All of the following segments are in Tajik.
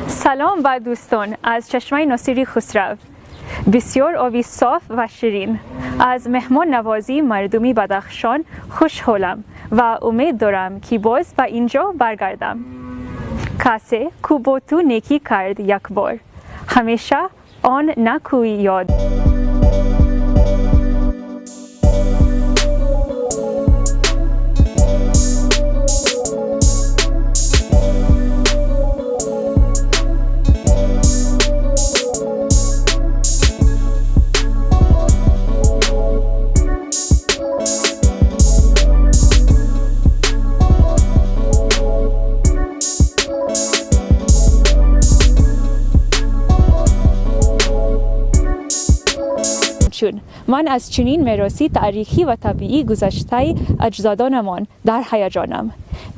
Салом ба дӯстон аз чашмаи Носири Хусрав. Бисёр оби соф ва ширин. Аз меҳмоннавозии мардуми Бадахшон хушҳолам ва умед дорам, ки боз ба ин ҷо баргардам. Касе, ку бо ту некӣ кард як бор, ҳамеша он некӯӣ ёд. Чун ман аз чунин мероси таърихӣ ва табиӣ гузаштаи аҷдодонамон дар ҳаяҷонам.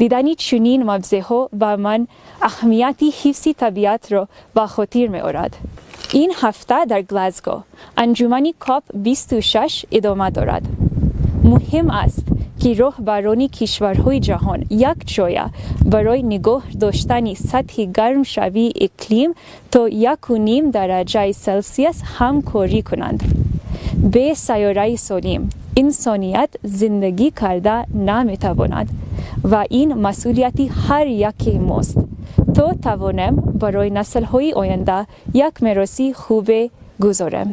Дидани чунин мавзеъҳо ба ман аҳамияти ҳифзи табиатро ба хотир меорад. Ин ҳафта дар Глазго анҷумани КОП 26 идома дорад. Муҳим аст, ки роҳбарони кишварҳои ҷаҳон якҷоя барои нигоҳ доштани сатҳи гармшавии иқлим то 1,5 дараҷаи Селсиус ҳамкорӣ кунанд. Бе сайёраи солим инсоният зиндагӣ карда наметавонад ва ин масъулияти ҳар яке мост, то тавонем барои наслҳои оянда як мероси хубе гузорем.